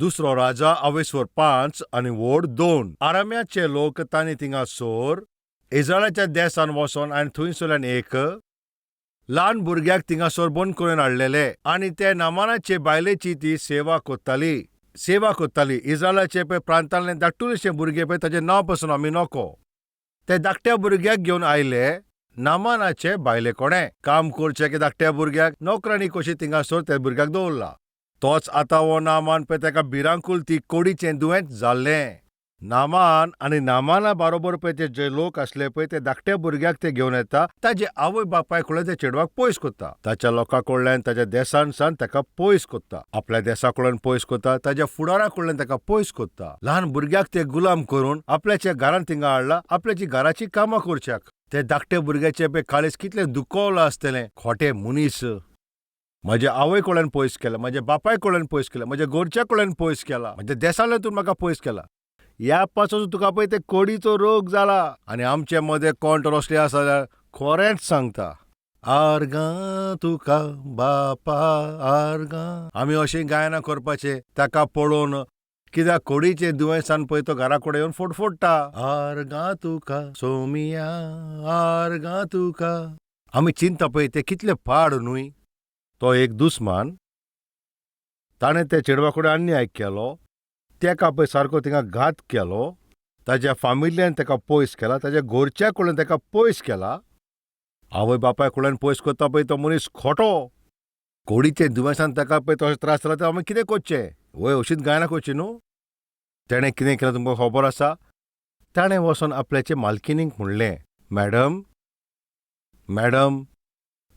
दुसरो राजा अवेस्वर 5 आनी वोड 2. आराम्याचे लोक तांणी थिंगासर इज्रायलाच्या देसान वचोन आनी थंयसरल्यान एक ल्हान भुरग्याक थिंगासर बंद करून हाडलेले आनी ते नामानाचे बायलेची ती सेवा कोत्ताली सेवा कोत्ताली. इज्रायलाचे पळय प्रांतांतलें धाकटुलेशें भुरगें पळय ताचें नांव पसून आमी नको. ते धाकट्या भुरग्याक घेवन आयले नामानाचे बायले कोणें काम करचें की धाकट्या भुरग्याक नोकरांनी कशी थिंगासर त्या भुरग्याक दवरला. तोच आतां हो नामान पळय ताका भिरांकूळ ती कोडीचें दुयेंत जाल्लें. नामान आनी नामाना बारोबर पळय ते जे लोक आसले पळय ते धाकट्या भुरग्याक ते घेवन येता, ताजे आवय बापाय कडल्यान त्या चेडवाक पयस करता, ताच्या लोकां कडल्यान ताच्या देसान सावन ताका पयस करता, आपल्या देसा कडल्यान पयस करता, ताच्या फुडारा कडल्यान ताका पयस करता. ल्हान भुरग्याक ते गुलाम करून आपल्याच्या घरान थिंगा हाडला आपल्याची घराची कामां करच्याक. ते धाकट्या भुरग्याचे पळय काळीज कितलें दुखवलां आसतलें. खोटे मनीस म्हज्या आवय कडल्यान पयस केला, म्हज्या बापाय कडल्यान पयस केला, म्हज्या घरच्या कडल्यान पयस केला, म्हज्या देसांतल्यान तूं म्हाका पयस केला. ह्या पासून तुका पळय ते कोडीचो रोग जाला. आनी आमचे मदें कोण तर असले आसा जाल्यार खरेंच सांगता, आर्गां तुका बापा आर्गां. आमी अशीं गायनां करपाचें ताका पळोवन, कित्याक कोडीचें दुयेंसान पळय तो घरा कडेन येवन फडफडटा, आर्गां तुका सोमिया आर्गां तुका. आमी चिंता पळय ते कितले पाड न्हय. तो एक दुस्मान, ताणें त्या चेडवा कडेन अन्याय केलो, तेका पळय सारको थिंगा घात केलो, ताज्या फामिल्यान ताका पयस केला, ताज्या घरच्या कडल्यान ताका पयस केला, आवय बापाय कडल्यान पयस करता पळय तो मनीस खोटो. कोडीचे दुयेंसान ताका पळय तशें त्रास जाला तर आमी कितें करचें? वय अशीच गायनां करची न्हू. तेणें कितें केलां तुमकां खबर आसा? ताणें वचोन आपल्याचे मालकिनीक म्हणलें, मॅडम मॅडम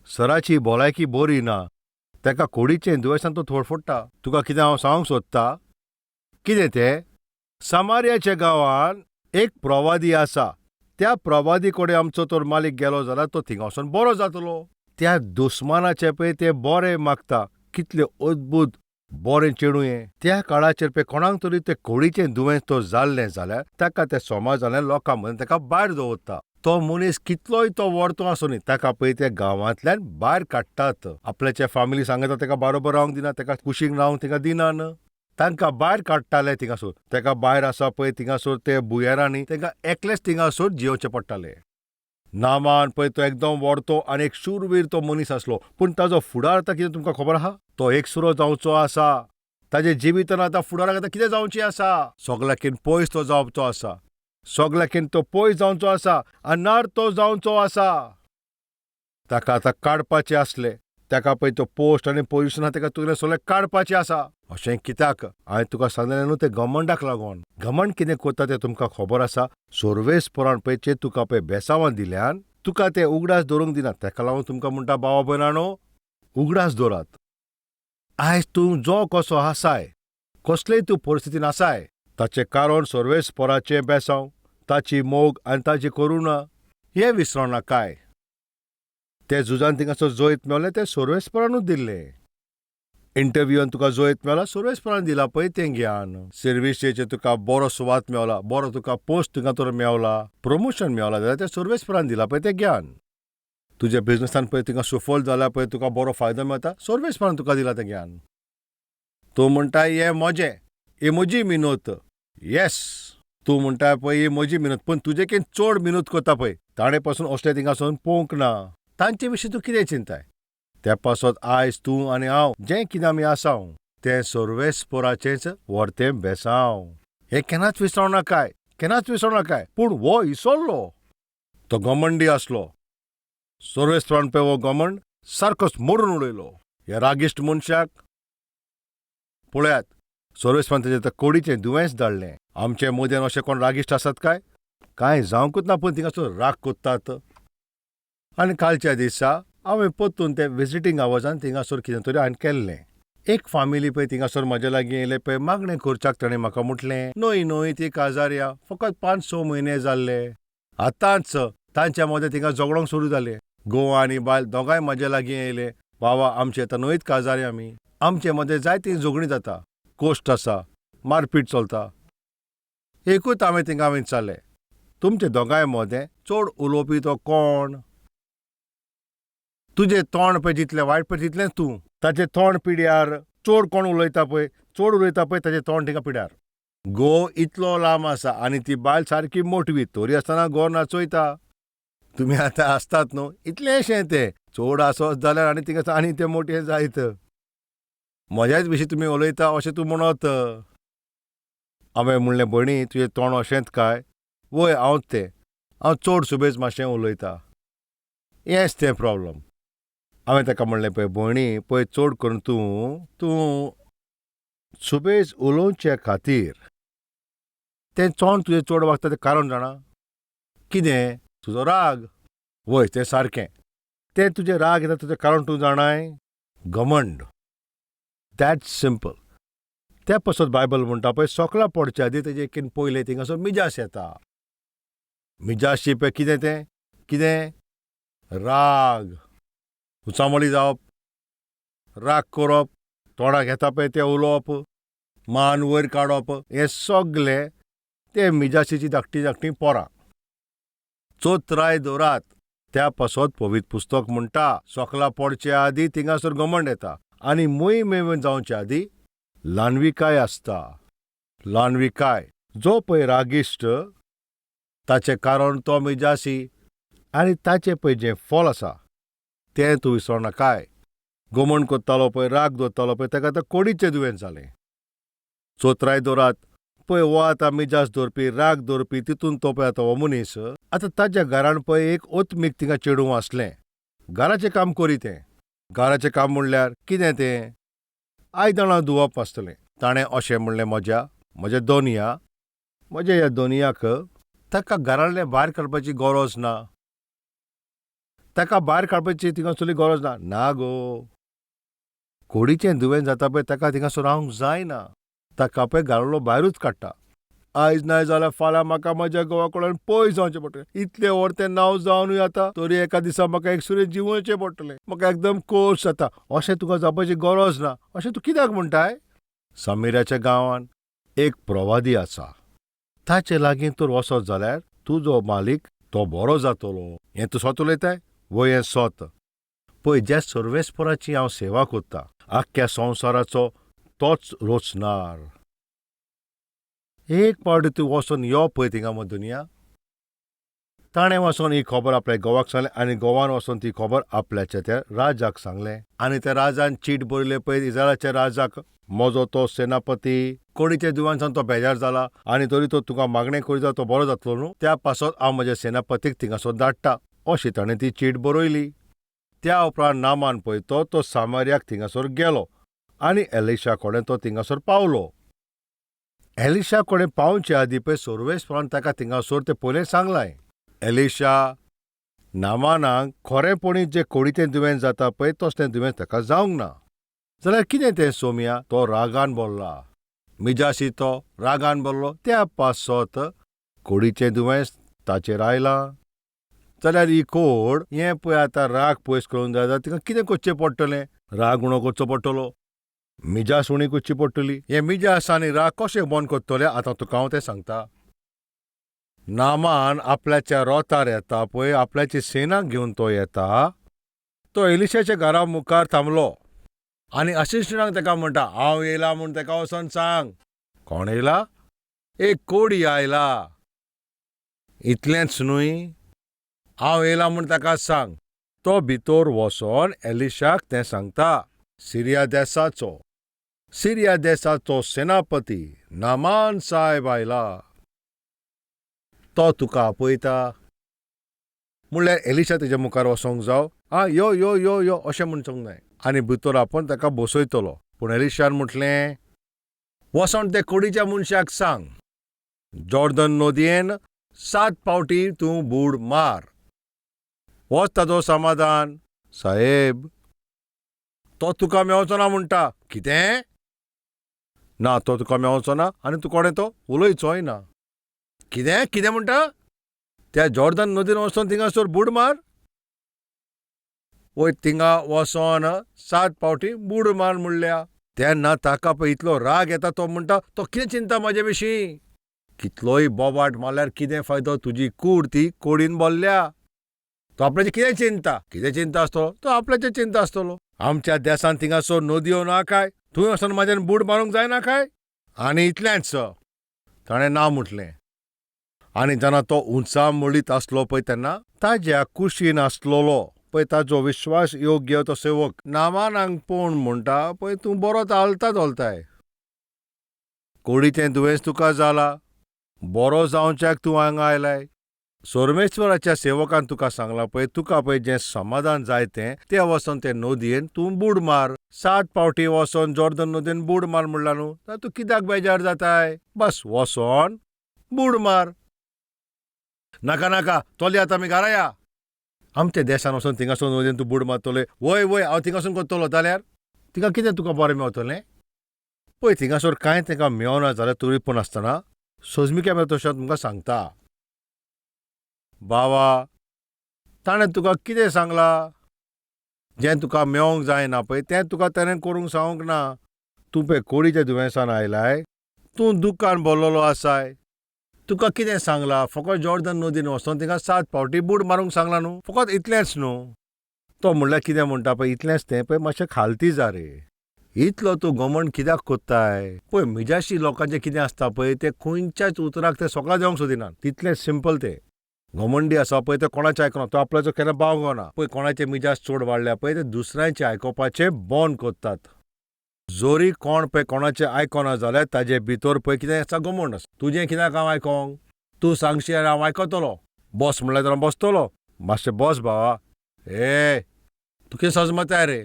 सराची भलायकी बरी ना, ताका कोडीचें दुयेंसान तो थोडफोडटा. तुका कितें हांव सांगूंक सोदता? कितें तें? समार्याच्या गांवान एक प्रवादी आसा, त्या प्रवादी कडेन आमचो तर मालीक गेलो जाल्यार तो थिंगा वचोन बरो जातलो. त्या दुस्मानाचे पळय ते बरें मागता. कितलें अद्भुत बरें चेडूं हें. त्या काळाचेर पळय कोणाक तरी तें कोडीचें दुयेंस तो जाल्लें जाल्यार ताका त्या समाजांतल्या लोकां मदीं ताका भायर दवरता. तो मनीस कितलोय तो वर्तो आसूं न्ही, ताका पळय त्या गांवांतल्यान भायर काडटात. आपल्याच्या फामिली सांगता ताका बारोबर रावंक दिना, ताका कुशीक रावंक ताका दिना. तांकां भायर काडटाले थिंगासर. ताका भायर आसा पळय थिंगासर ते भुंयेरांनी तांकां एकलेच थिंगासर जियोवचें पडटालें. नामान पळय तो एकदम वर्तो आनी एक शूरवीर तो मनीस आसलो, पूण ताजो फुडार आतां कितें तुमकां खबर आहा? तो एकसुरो जावचो आसा. ताजे जिवितान आतां फुडाराक आतां कितें जावचें आसा? सगल्याकीन पयस तो जावचो आसा, सगल्याकीन तो पयस जावचो आसा, अनार तो जावचो आसा. ताका आतां काडपाचें आसलें. ताका पळय तो पोस्ट आनी पोजिशन ताका तुगेलें सगळें काडपाचें आसा. अशें कित्याक हांवें तुका सांगलें न्हू, तें घमंडाक लागून. घमंड कितें करता तें तुमकां खबर आसा? सर्वेस्परान पळय जे तुका पळय बेसांवां दिल्यान तुका ते उगडास दवरूंक दिना. ताका लागून तुमकां म्हणटा भावा भयणानो, उगडास दवरात. आयज तूं जो कसो आसाय, कसलेय तूं परिस्थितीन आसाय, ताचें कारण सर्वेस्पराचें बेसांव, ताची मोग आनी ताची करुणा हें विसरों नाकाय. ते झुजान थिंगासर जैत मेवलें तें सर्वेस्परानूच दिल्लें. इंटरव्यूआन तुका जैत मेवला, सर्वेस्परान दिला पळय तें ज्ञान. सर्विसेचेर तुका बरो सुवात मेवला, बरो तुका पोस्ट थिंगा तर मेवला, प्रमोशन मेवला जाल्यार तें सर्वेस्परान दिला पळय तें ज्ञान. तुज्या बिजनसान पळय थिंगा सुफल जाल्यार पळय तुका बरो फायदो मेळटा, सर्वेस्परान तुका दिला तें ज्ञान. तूं म्हणटा हें म्हजें, ही म्हजी मिनत. येस, तूं म्हणटा पळय ही म्हजी मिनत, पूण तुजे कीन चड मिनत करता पळय ताणें पासून असलें थिंगासून पळोवंक ना. तांचे विशीं तूं कितें चिंताय? त्या पासत आयज तूं आनी हांव जें कितें आमी आसाव तें सर्वेस्पराचेंच व्हरतें बेसांव. हें केन्नाच विसरों नाकाय, केन्नाच विसरों नाकाय. पूण हो इसरलो, तो घमंडी आसलो. सर्वेस्परान पळय हो घमंड सारकोच मोडून उडयलो. ह्या रागिश्ट मनशाक पळयात, सर्वेस्परान तेजें कोडीचें दुयेंस धाडलें. आमचे मदेन अशे कोण रागिश्ट आसात काय? कांय जावंकूच ना, पूण थिंगासर राग कोत्तात. आनी कालच्या दिसा हांवें परतून ते विजिटींग आवर्सान थिंगासर कितें तरी हांवें केल्लें. एक फामिली पळय थिंगासर म्हज्या लागीं येयले पळय मागणें करच्याक. ताणें म्हाका म्हटलें, न्हय न्हय ती काजारया, फकत 5-6 म्हयने जाल्ले. आतांच तांच्या मदें थिंगा झगडोंक सुरू जालें. घोव आनी बायल दोगांय म्हज्या लागीं येयले, बाबा आमचे आतां न्हयच काजारी, आमी आमचे मदें जायतीं झगडीं जाता, कोश्ट आसा, मारपीट चलता. एकूच हांवें थिंगा विचारलें, तुमचे दोगांय मदें चड उलोवपी तो कोण? तुजें तोंड पळय जितलें वायट पळय तितलेंच तूं. ताचें तोंड पिड्यार, चोड कोण उलयता पळय, चोड उलयता पळय ताचें तोंड थिंगा पिड्यार. घोव इतलो लांब आसा आनी ती बायल सारकी मोटवी, तरी आसतना घोव नाचयता. तुमी आतां आसतात न्हू, इतलेंशें तें. चड आसत जाल्यार आनी थिंगा आनी तें मोटें जायत. म्हज्याच विशीं तुमी उलयता अशें तूं म्हणत. हांवें म्हणलें, भयणी तुजें तोंड अशेंच काय? वय, हांवच तें. हांव चड सुबेज मातशें उलयता. हेंच तें प्रॉब्लम. हांवें ताका म्हणलें, पळय भयणी, पळय चड करून तूं तूं सुबेज उलोवचे खातीर तें तोंड तुजें चड वागता तें कारण जाणा कितें? तुजो राग. वय, तें सारकें. तें तुजें राग येता तुजें कारण तूं जाणाय? घमंड. That's simple. त्या पासत बायबल म्हणटा पळय, सोकलां पडचे आदीं तेजे एकीन पयलें थिंगासर मिजास येता. मिजाशी पळय कितें तें? कितें? राग. उचांबळी जावप, राग करप, तोंडाक येता पळय तें उलोवप, मान वयर काडप, हें सगलें ते मिजासीची धाकटीं धाकटीं पोरां. चोत्राय दवरात. त्या पासत पवित्र पुस्तक म्हणटा, सोकलां पडचे आदीं थिंगासर घमंड येता आनी मोही मेवन जावचे आदीं ल्हानविकाय आसता. ल्हानविकाय. जो पळय रागिश्ट ताचें कारण तो मिजासी आनी ताचें पळय जें फल आसा तें तूं विसर नाकाय. घमंड करतालो पळय, राग दवरतालो पळय, ताका आतां कोडीचें दुयेंस जालें. चोत्राय दवरात. पळय हो आतां मिजास दवरपी, राग दवरपी, तितून तो पळय आतां हो मनीस आतां ताच्या घरान पळय एक ओतमीक थिंगा चेडूं आसलें. घराचें काम करी तें. घराचें काम म्हणल्यार कितें तें? आयदनां धुवप आसतलें. ताणें अशें म्हणलें, म्हज्या म्हज्या दोनया, म्हज्या ह्या दोनयाक ताका घरांतलें भायर काडपाची गरज ना. ताका भायर काडपाची थिंगासरली गरज ना. ना गो, कोडीचें दुयेंस जाता पळय ताका थिंगासर रावंक जायना. ताका पळय घरांतलो भायरूच काडटा. आयज नाय जाल्यार फाल्यां म्हाका म्हज्या घोवा कडल्यान पयस जावचें पडटलें. इतलें व्हड तें नांव जावनूय आतां तरी एका दिसा म्हाका एकसुरें जिवचें पडटलें. म्हाका एकदम कोर्स जाता. अशें तुका जावपाची गरज ना. अशें तूं कित्याक म्हणटाय? समिऱ्याच्या गांवांत एक प्रवादी आसा. ताचे लागीं तर वचत जाल्यार तुजो मालीक तो बरो जातलो. हें तूं सत उलयताय? वय, हें सत. पळय ज्या सर्वेस्पराची हांव सेवा करतां, आख्ख्या संवसाराचो तोच रोचणार. एक पावटी तूं वचोन यो पळय थिंगा मग दुनिया. ताणें वचोन ही खबर आपल्या घोवाक सांगलें आनी घोवान वचोन ती खबर आपल्याच्या त्या राजाक सांगलें. आनी त्या राजान चीट बरयले पळय इज्रायलाच्या राजाक, म्हजो तो सेनापती कोडीच्या दुयेंसान तो बेजार जाला आनी तरी तो तुका मागणें करीत जाल्यार तो बरो जातलो न्हू, त्या पासत हांव म्हज्या सेनापतीक थिंगासर धाडटा, अशी ताणें ती चीट बरयली. त्या उपरांत नामान पळय तो तो सामारियाक थिंगासर गेलो आनी एलिशा कडेन तो थिंगासर पावलो. एलिशा कडेन पावचे आदीं पळय सर्वेस्परान ताका थिंगासर तें पयलें सांगलां. एलिशा, नामानाक खरेंपणी जें कोडीचें दुयेंस जाता पळय तसलें दुयेंस ताका जावंक ना. जाल्यार कितें तें सोमया? तो रागान भरला. मिजासी तो रागान भरलो. त्या पासत कोडीचें दुयेंस ताचेर आयलां. जाल्यार ही कोड हें पळय आतां राग पयस करूंक जाय जाल्यार तिका कितें करचें पडटलें? राग उणो करचो पडटलो, मिजास उणी करची पडटली. हें मिजास आनी राग कशें बंद करतलें आतां तुका हांव तें सांगता. नामान आपल्याच्या रोतार येता पळय, आपल्याची सेना घेवन तो येता. तो एलिशाच्या घरा मुखार थांबलो आनी असिस्टंटाक ताका म्हणटा, हांव येयला म्हूण ताका वचोन सांग. कोण येयला? एक कोडी आयला. इतलेंच न्हय, हांव येयला म्हूण ताका सांग. तो भितर वचोन एलिशाक तें सांगता, सिरिया देसाचो, सिरिया देसाचो सेनापती नामान सायब आयला, तो तुका आपयता. म्हणल्यार एलिशा तेज्या मुखार वचोंक जाव, आं यो यो यो यो अशें म्हणचोंक जाय आनी भितर आपोवन ताका बसयतलो. पूण एलिशान म्हटलें, वचोन ते कोडीच्या मनशाक सांग, जॉर्दन नदयेन 7 पावटी तूं बूड मार, वच ताजो समाधान. साहेब, तो तुका मेवचो ना म्हणटा. कितें? ना, तो तुका मेवचो ना आनी तूं कोणें तो उलयचोय ना. कितें? कितें म्हणटा? त्या जॉर्दन नदीन वचोन थिंगासर बूड मार. वय, थिंगा वचोन 7 पावटी बूड मार म्हणल्या. तेन्ना ताका पळय इतलो राग येता, तो म्हणटा, तो कितें चिंता म्हजे विशीं? कितलोय बोबाट मारल्यार कितें फायदो? तुजी कूड ती कोडीन भरल्या. तो आपल्याचें कितें चिंता? कितें चिंता आसतलो? तो आपल्याचें चिंता आसतलो. आमच्या देसान थिंगासर नदयो ना काय? थंय वचोन म्हाज्यान बूड मारूंक जायना काय? आनी इतलेंच ताणें ना म्हटलें. आनी जेन्ना तो उंचा मळीत आसलो पळय तेन्ना ताज्या कुशीन आसलेलो पळय ताजो विश्वास योग्य तो सेवक नामानाक पळोवन म्हणटा, पळय तूं बरो चालता चलताय, कोडीचें दुयेंस तुका जाला, बरो जावच्याक तूं हांगा आयलाय. सोरमेश्वराच्या सेवकान तुका सांगलां पळय, तुका पळय जें समाधान जाय तें तें वचोन ते नदयेन तूं बूड मार. 7 फावटी वचोन जॉर्दन नदयेन बूड मार म्हणला न्हू, जाल्यार तूं कित्याक बेजार जाताय? बस वचोन बूड मार. नाका नाका, चोली आतां आमी घरा या. आमच्या देशान वचोन थिंगासून नदयेन तूं बूड मारतले. वय वय, हांव थिंगासून करतलो. जाल्यार तिका कितें तुका बरें मेवतलें? पळय थिंगासर कांय ताका मेवना जाल्यार तरी पूण आसतना सोजमिक्या मेळ तशें तुमकां सांगता. बाबा, ताणें तुका कितें सांगलां? जें तुका मेवंक जायना पळय तें तुका ताणें करूंक सांगूंक ना. तूं पळय कोडीच्या दुयेंसान आयलाय, तूं दुकान भरलेलो आसाय, तुका कितें सांगलां? फकत जॉर्दन नदीन वचोन थिंगा 7 फावटी बूड मारूंक सांगलां न्हू, फकत इतलेंच न्हू. तो म्हणल्यार कितें म्हणटा पळय, इतलेंच तें पळय मातशें खालती जा रे. इतलो तूं घमंड कित्याक कोत्ताय? पळय मिजाशी लोकांचें कितें आसता पळय, ते खंयच्याच उतराक ते सोकळा देवंक सोदिनात, तितलें सिंपल तें. घमंडी आसा पळय ते कोणाचें आयकना, तो आपल्याचो केन्ना बावगना. पळय कोणाचे मिजास चड वाडल्या पळय ते दुसऱ्यांचें आयकुपाचें बंद करतात. जोरी कोण पळय कोणाचें आयकना जाल्यार ताजे भितर पळय कितें आसा, घमंड आसा. तुजें कित्याक हांव आयकोंक? तूं सांगशी जाल्यार हांव आयकतलो. बस म्हणल्यार हांव बसतलो. मातशें बस भावा. ए, तूं कितें सजमताय रे?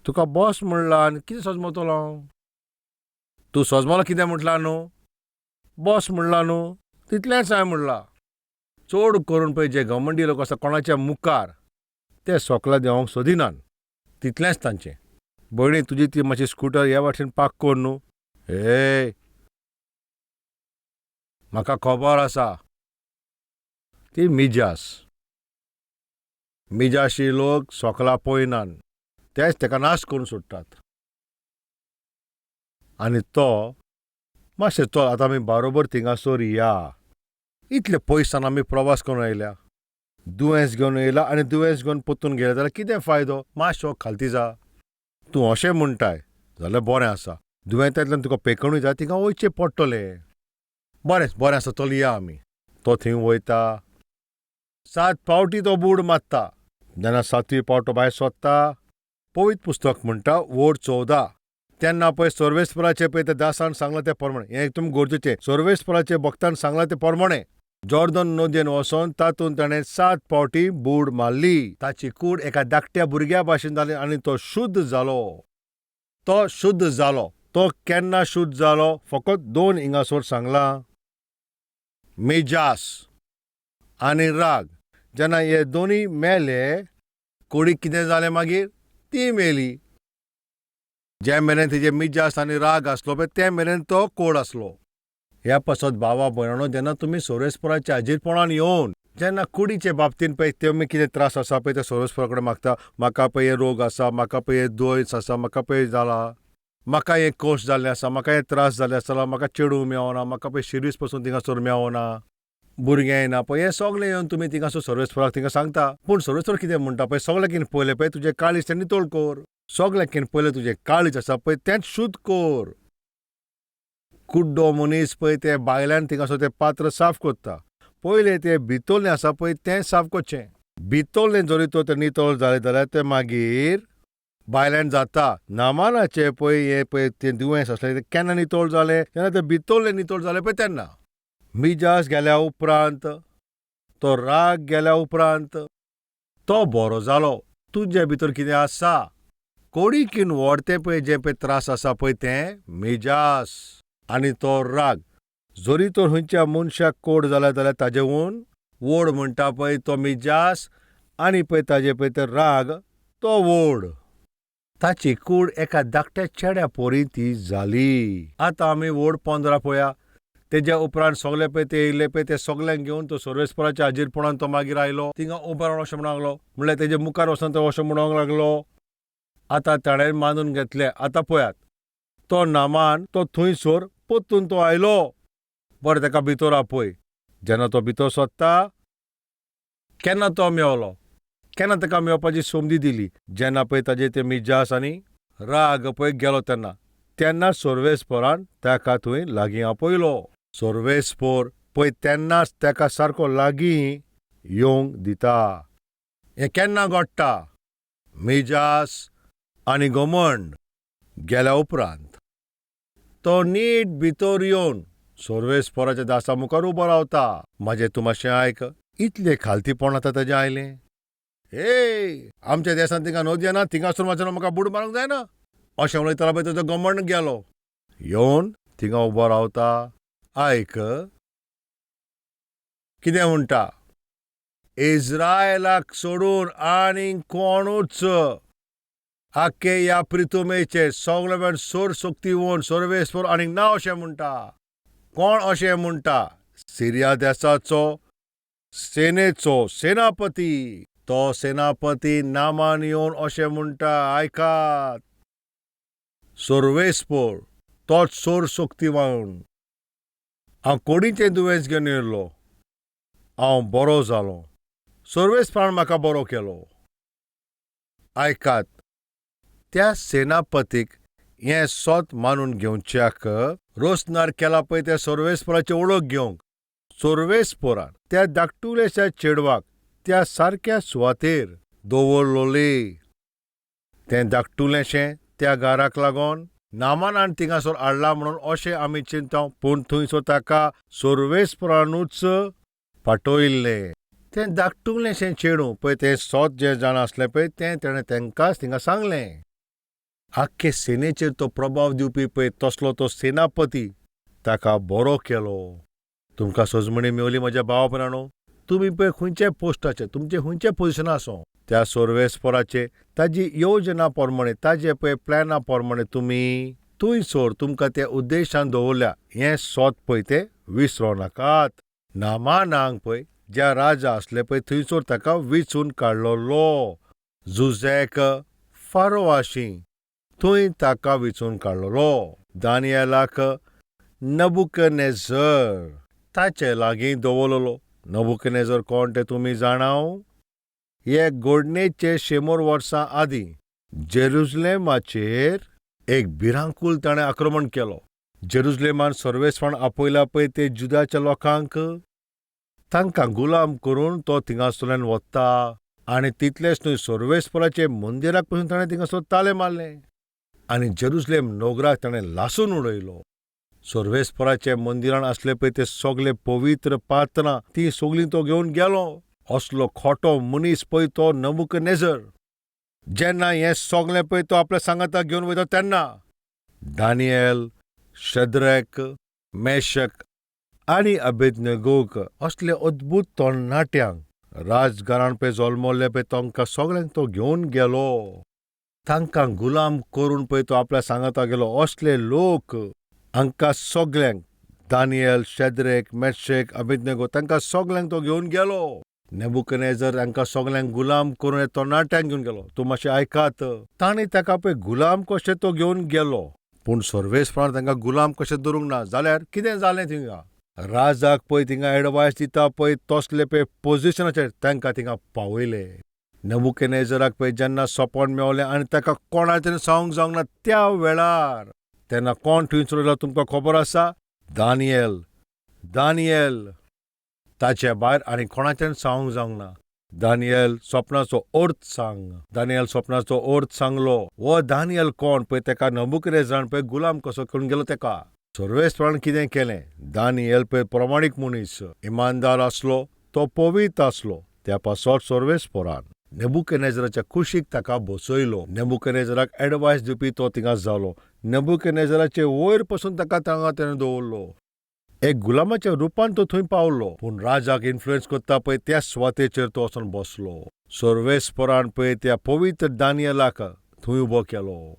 तुका बस म्हणलां आनी कितें सजमतलो हांव? तूं सजमलो कितें म्हटलां न्हू? बस म्हणलां न्हू, तितलेंच हांवें म्हणलां. चड करून पळय जे घमंडी लोक आसा कोणाच्या मुखार ते सोकला देंवोंक सोदिनात, तितलेंच तांचें. भयणी, तुजी ती मातशी स्कुटर ह्या वाटेन पार्क कर न्हू. ए, म्हाका खबर आसा ती मिजास. मिजाशी लोक सोकला पळयनात, तेच ताका नाश करून सोडटात. आनी तो मातशें चल आतां आमी बारोबर थिंगासर या. इतले पयसान आमी प्रवास करून आयल्या, दुयेंस घेवन येयला आनी दुयेंस घेवन परतून गेले जाल्यार कितें फायदो? मातशो खालती जा. तूं अशें म्हणटाय जाल्यार बरें आसा, दुयेंतांतल्यान तुका पेकणूय जाय, थिंगा वयचें पडटलें. बरें बरें आसा, चल या आमी. तो थंय वयता, 7 फावटी तो बूड मारता. जेन्ना 7वी फावट तो भायर सोदता, पवित्र पुस्तक म्हणटा वड 14, तेन्ना पळय सर्वेस्पराचे पळय त्या दासान सांगलां तें प्रमाणें, हें एकदम गरजेचें, सर्वेस्पराचे भक्तान सांगलां तें प्रमाणें जॉर्दन नदयेन वचोन तातूंत ताणें 7 फावटी बूड मारली. ताची कूड एका धाकट्या भुरग्या भाशेन जाली आनी तो शुद्ध जालो. तो शुद्ध जालो. तो केन्ना शुद्ध जालो? फकत 2 हिंगासर सांगलां, मिजास आनी राग. जेन्ना हे दोनूय मेले, कोडीक कितें जालें मागीर? ती मेली. जे मेरेन तिजे मिजास आनी राग आसलो पळय ते मेरेन तो कोड आसलो. ह्या पासत भावा भयणो, जेन्ना तुमी सोरेस्पराच्या हाजीरपणान येवन जेन्ना कुडीचे बाबतीन पळय तुमी कितें त्रास आसा पळय ते सोरेस्परा कडेन मागता, म्हाका पळय हे रोग आसा, म्हाका पळय हे दुयेंस आसा, म्हाका पळय जाला, म्हाका हें कोश जाल्लें आसा, म्हाका हें त्रास जाल्ले आसा, म्हाका चेडूं मेवना, म्हाका पळय शिरीस पसून थिंगासर मेवना, भुरगें येना पळय, हें सगळें येवन तुमी थिंगासर सर्वेस्पराक थिंगा सांगता. पूण सर्वेस्पर कितें म्हणटा पळय, सगळें कितें पयलें पळय तुजें काळीज तें नितळ कर, सगळें कितें पयलें तुजें काळीज आसा पळय तेंच शुद्ध कर. कुड्डो मनीस पळय ते भायल्यान थिंगासर तें पात्र साफ करता, पयलें तें भितरलें आसा पळय तें साफ करचें. भितरलें जरी तर तें नितळ जालें जाल्यार तें मागीर भायल्यान जाता. नामानाचें पळय हें पळय तें दुयेंस आसलें तें केन्ना नितळ जालें? जेन्ना तें भितरलें नितळ जालें पळय तेन्ना. मिजास गेल्या उपरांत, तो राग गेल्या उपरांत तो बरो जालो. तुजे भितर कितें आसा? कोडीकीन व्हड तें पळय जें पळय त्रास आसा पळय तें मिजास आनी तो राग. जरी तर खंयच्या मनशाक कोड जाला जाल्यार ताजेहून व्हड म्हणटा पळय तो मिजास आनी पळय ताजे पळय तो राग, तो व्हड. ताची कूड एका धाकट्या चेड्या पोरी ती जाली. आतां आमी व्हड 15 पळया. तेज्या उपरांत सगळे पळय ते येयले पळय ते सगल्यांक घेवन तो सर्वेस्पराच्या हाजीरपणान तो मागीर आयलो. थिंगा उबो रावन अशें म्हणूंक लागलो, म्हणल्यार तेजे मुखार वचोन तो अशें म्हणूंक लागलो, आतां ताणें मानून घेतलें. आतां पळयात, तो नामान तो थंयसर परतून तो आयलो. बरें, ताका भितर आपय. जेन्ना तो भितर सोदता, केन्ना तो मेवलो? केन्ना ताका मेवपाची संदी दिली? जेन्ना पळय ताजे ते मिजास आनी राग पळय गेलो तेन्ना तेन्ना सोर्वेस्पोरान ताका थंय लागीं आपयलो. सोर्वेस्पोर पळय तेन्नाच ताका सारको लागीं येवंक दिता. हें केन्ना घडटा? मिजास आनी घमंड गेल्या उपरांत तो नीट भितर येवन सोर्वेस्पोराच्या दासा मुखार उबो रावता. म्हाजें तूं मातशें आयक. इतलें खालतीपण आतां ताजें आयलें. ए, आमच्या देसांत थिंगा नदी ना, थिंगासून वचून म्हाका बुड मारूंक जायना अशें उलयतालो पळय ताजो घमंड गेलो. येवन थिंगा उबो रावता. आयक कितें म्हणटा, इज्रायलाक सोडून आनीक कोणूच आख्खे ह्या प्रितुमेचेर सगळे वेळ सोर शक्तीवन सर्वेस्पर आनीक ना अशें म्हणटा. कोण अशें म्हणटा? सिरिया देसाचो सेनेचो सेनापती. तो सेनापती नामान येवन अशें म्हणटा, आयकात, सर्वेस्पर तोच सोर शक्तीवान, हांव कोडीचें दुयेंस घेवन येयल्लो, हांव बरो जालो, सर्वेस्परान म्हाका बरो केलो. आयकात, त्या सेनापतीक हें सोत मानून घेवच्याक रोसनार केला पळय त्या सर्वेस्पराची वळख घेवंक. सर्वेस्परान त्या धाकटुल्याच्या चेडवाक त्या सारक्या सुवातेर दवरलोली. तें धाकटुलेंशें त्या घराक लागून नामानान थिंगासर हाडला म्हणून अशें आमी चिंता, पूण थंयसर ताका सर्वेस्परानूच पाटयल्लें. तें धाकटुलेंशें चेडूं पळय तें सोत जें जाणा आसलें पळय तें तेणें तेंकांच थिंगा सांगलें. आख्खे सेनेचेर तो प्रभाव दिवपी पळय तसलो तो सेनापती ताका बरो केलो. तुमकां सजमणी मेवली म्हज्या भावा भयणांनो. तुमी पळय खंयच्या पोस्टाचेर, तुमचें खंयचें पोजिशन आसूं, त्या सर्वेस्पराचे ताजी योजना प्रमाणे, ताजे पळय प्लॅना प्रमाणे तुमी थंयसर तुमकां त्या उद्देशान दवरल्या हें सोत पळय तें विसरो नाकात. नामानांक पळय ज्या राजा आसले पळय थंयसर ताका विचून काडलोलो. जुझेक फारोआशी थंय ताका विचून काडलोलो. दानियलाक नबुकनेझर ताचे लागीं दवरलोलो. नबुकनेझर कोण तें तुमी जाणाव? हे घडणेचे 100 वर्सां आदीं जेरुजलेमाचेर एक भिरांकूळ ताणें आक्रमण केलो. जेरुजलेमान सर्वेस्परान आपयला पळय ते जुदाच्या लोकांक, तांकां गुलाम करून तो थिंगासरल्यान वता. आनी तितलेंच न्हय, सर्वेस्पराचे मंदिराक पसून ताणें थिंगासर ताले मारले आनी जेरुजलेम नगराक ताणें लासून उडयलो. सर्वेस्पराचे मंदिरान आसले पळय ते सगळे पवित्र पात्रां तीं सगळीं तो घेवन गेलो. असलो खोटो मनीस पळय तो नबुकनेझर. जेन्ना हें सगळें पळय तो आपल्या सांगाताक घेवन वयता तेन्ना दानियल, शद्रक, मेशक आनी अबेदनगोक असले अद्भूत तरणाट्यांक राजघरान पळय जल्मल्ले पळय तांकां सगळ्यांक तो घेवन गेलो. तांकां गुलाम करून पळय तो आपल्या सांगाता गेलो. असले लोक हांकां सगळ्यांक, दानियल, शद्रेक, मेशेक, अबेदनगो, तांकां सगळ्यांक तो घेवन गेलो. नेबुकनेझर हांकां सगळ्यांक गुलाम करून तरणाट्यांक घेवन गेलो. तूं मातशें आयकात, तांणी ताका पळय गुलाम कशें तो घेवन गेलो, पूण सर्वेस्परान तांकां गुलाम कशें धरूंक ना. जाल्यार कितें जालें थिंगा? राजाक पळय थिंगा एडवायस दिता पळय तसले पळय पोजिशनाचेर तांकां थिंगा पावयले. नेबुकनेझराक पळय जेन्ना सपन मेवलें आनी ताका कोणाचें सांगूंक जावंक ना त्या वेळार, तेन्ना कोण थंयसर उरलो तुमकां खबर आसा? दानियल. दानियल ताचे भायर आनी कोणाच्यान सांगूंक जावंक ना. दानियल सपनाचो अर्थ सांग. दानियल सपनाचो अर्थ सांगलो. हो दानियल कोण पळय ताका नबुकनेझरान पळय गुलाम कसो करून गेलो ताका. सर्वेस्परान कितें केलें? दानियल पळय प्रमाणीक मनीस, इमानदार आसलो, तो पवित्र आसलो. त्या पासत सर्वेस्परान नेबुकनेझराच्या कुशीक ताका बसयलो. नेबुकनेझराक एडवायस दिवपी तो थिंगा जालो. नेबुकनेझराचे वयर पसून ताका थांगा तेणें दवरलो. एक गुलामाच्या रुपान तो थंय पावलो, पूण राजाक इन्फ्लुएन्स करता पळय त्या सुवातेचेर तो वचून बसलो. सर्वेस्परान पळय त्या पवित्र दानियलाक थंय उबो केलो.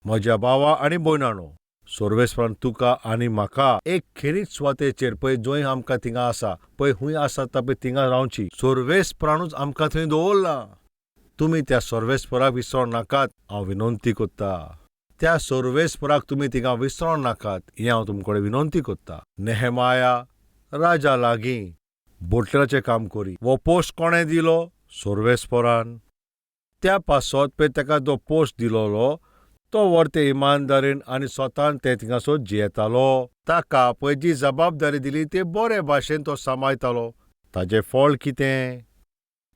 म्हज्या भावा आनी भयणानो, सर्वेस्परान तुका आनी म्हाका एक खेरीत सुवातेचेर पळय जंय आमकां थिंगा आसा पळय खूंय आसा ता पळय थिंगा रावची सर्वेस्परानूच आमकां थंय दवरला. तुमी त्या सर्वेस्पराक विसरो नाकात, हांव विनंती करता. त्या सर्वेस्पराक तुमी थिंगा विसरो नाकात हें हांव तुमचे कडेन विनंती करता. नेहमाया राजा लागीं बोटलराचें काम करी. हो पोस्ट कोणें दिलो? सर्वेस्परान. त्या पासत पळय ताका जो पोस्ट दिलोलो तो वर्ते इमानदारीन आनी स्वतान ते थिंगासर जियेतालो. ताका पळय जी जबाबदारी दिली ते बरे भाशेन तो सांबाळटालो. ताजें फळ कितें?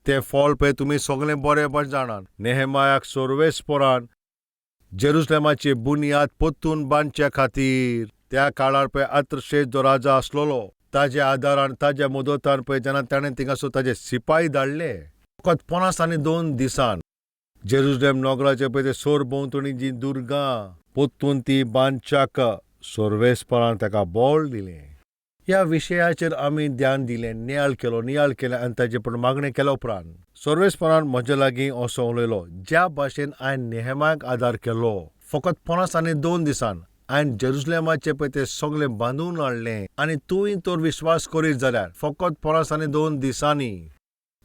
तें फळ पळय तुमी सगळें बरे भाशेन जाणात. नेहेमायाक सर्वेस्परान जेरुसलेमाची बुन्याद परतून बांदच्या खातीर त्या काळार पळय अत्रशेज जो राजा आसलेलो ताज्या आदारान ताज्या मदतान पळय जेन्ना ताणें थिंगासर ताजे सिपाही धाडले, फकत 52 दिसान जेरुसलेम नगराचे पळय ते सरभोंवतणी जीं दुर्गां परतून ती बांदच्याक सर्वेस्परान ताका बळ दिलें. ह्या विशयाचेर आमी ध्यान दिलें, नियाळ केलो, नियाळ केलें आनी ताजे पूण मागणें केल्या उपरांत सर्वेस्परान म्हज्या लागीं असो उलयलो, ज्या भाशेन हांवें नेहेमाक आदार केलो, फकत 52 दिसान हांवें जेरुसलेमाचें पळय तें सगळें बांदून हाडलें आनी तूंय तर विश्वास करीत जाल्यार फकत 52 दिसांनी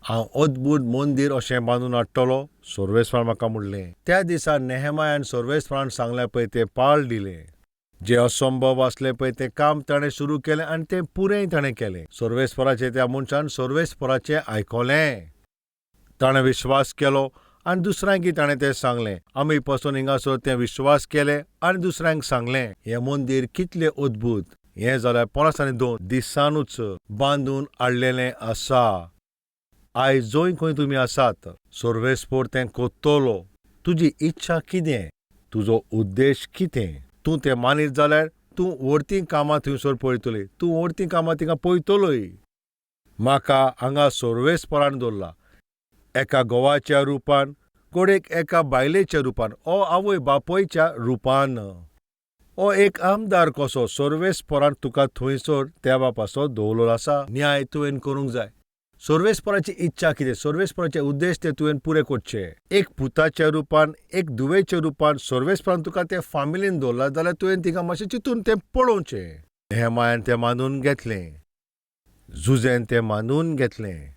हांव अद्भूत मंदीर अशें बांदून हाडटलो. सर्वेस्परान म्हाका म्हणलें. त्या दिसा नेहेमायान सर्वेस्परान सांगलें पळय तें पाळ दिलें. जें असंभव आसलें पळय तें काम ताणें सुरू केलें आनी तें पुरेंय ताणें केलें. सर्वेस्पराचें त्या मनशान सर्वेस्पराचें आयकलें, ताणें विश्वास केलो आनी दुसऱ्यांकय ताणें तें सांगलें. आमी पसून हिंगासर तें विश्वास केलें आनी दुसऱ्यांक सांगलें. हें मंदीर कितलें अद्भूत, हें जाल्यार 52 दिसानूच बांदून हाडलेलें आसा. आयज जंय खंय तुमी आसात सर्वेस्पर तें कोत्तलो. तुजी इच्छा कितें, तुजो उद्देश कितें, तूं तें मानीत जाल्यार तूं व्हडतीं कामां थंयसर पळयतली, तूं व्हडतीं कामां थिंगा पळयतलोय. म्हाका हांगा सर्वेस्परान दवरला, एका घोवाच्या रुपान, घडयेक एका बायलेच्या रुपान, ओ आवय बापयच्या रुपान, ओ एक आमदार कसो सर्वेस्परान तुका थंयसर त्या बापासो दवरलो आसा. न्याय तुवें करूंक जाय. सर्वेस्पराची इच्छा कितें, सर्वेस्पराचे उद्देश ते तुवें पुरे करचे. एक पुताच्या रुपान, एक धुवेच्या रुपान सर्वेस्परान तुका ते फामिलीन दवरला जाल्यार तुवें तिका मातशें चिंतून तें पळोवचें. नेहेमायान तें मानून घेतलें, जुझेन तें मानून घेतलें.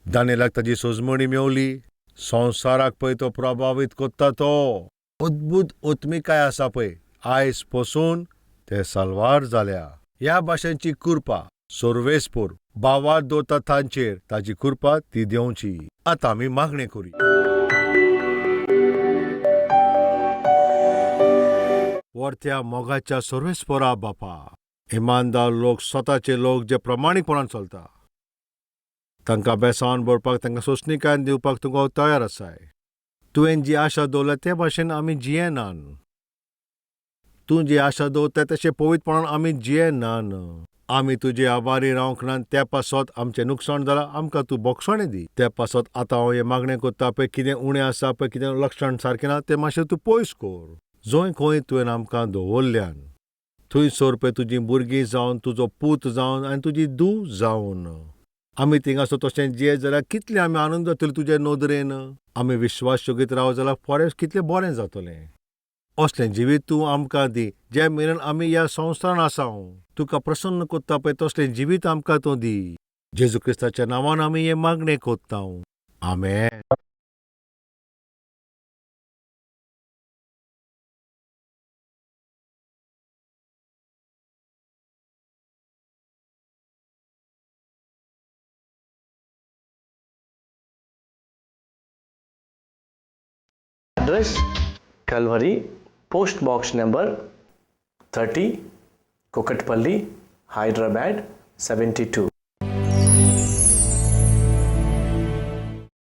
दानियेलाक ताजी सोजमणी मेवली. संवसाराक पळय तो प्रभावीत कोत्ता. तो अद्भूत आत्मिकाय आसा पळय, आयज पसून ते साल्वार जाल्या. ह्या भाशेची कृपा सर्वेस्पर भावार्थ दवरता तांचेर, ताजी कृपा ती देंवची. आतां आमी मागणें करुया. वरत्या मोगाच्या सर्वेस्परा बापा, इमानदार लोक, स्वताचे लोक जे प्रमाणीकपणान चलता तांकां बेसावन भरपाक, तांकां सोंसणीकायन दिवपाक तुका तयार आसाय. तुवें जी आशा दवरल्या ते भाशेन आमी जियेनान. तूं जी आशा दवरता तशें पवित्रपणान आमी जियेनान. आमी तुजे आभारी रावंक ना, त्या पासत आमचें नुकसाण जालां, आमकां तूं बोगसणें दी. त्या पासत आतां हांव हें मागणें करता पळय, कितें उणें आसा पळय, कितें लक्षण सारकें ना तें मातशें तूं पयस कर. जंय खंय तुवें आमकां दवरल्यान थंयसर पळय तुजीं भुरगीं जावन, तुजो पूत जावन आनी तुजी धूव जावन आमी थिंगासर तशें जियेत जाल्यार कितलें आमी आनंद जातले तुजे नदरेन. आमी विश्वास शोगीत रावत जाल्यार फॉरेस्ट कितलें बरें जातलें. असलें जिवीत तूं आमकां दी जे मेरेन आमी ह्या संवसारान आसा. तुका प्रसन्न कोत्ता पळय तसलें जिवीत आमकां तूं दी. जेजू क्रिस्ताच्या नांवान आमी हें मागणें कोत्ता. आमेन. Address: Calvary, Post Box number 30, Kukatpally, Hyderabad 72.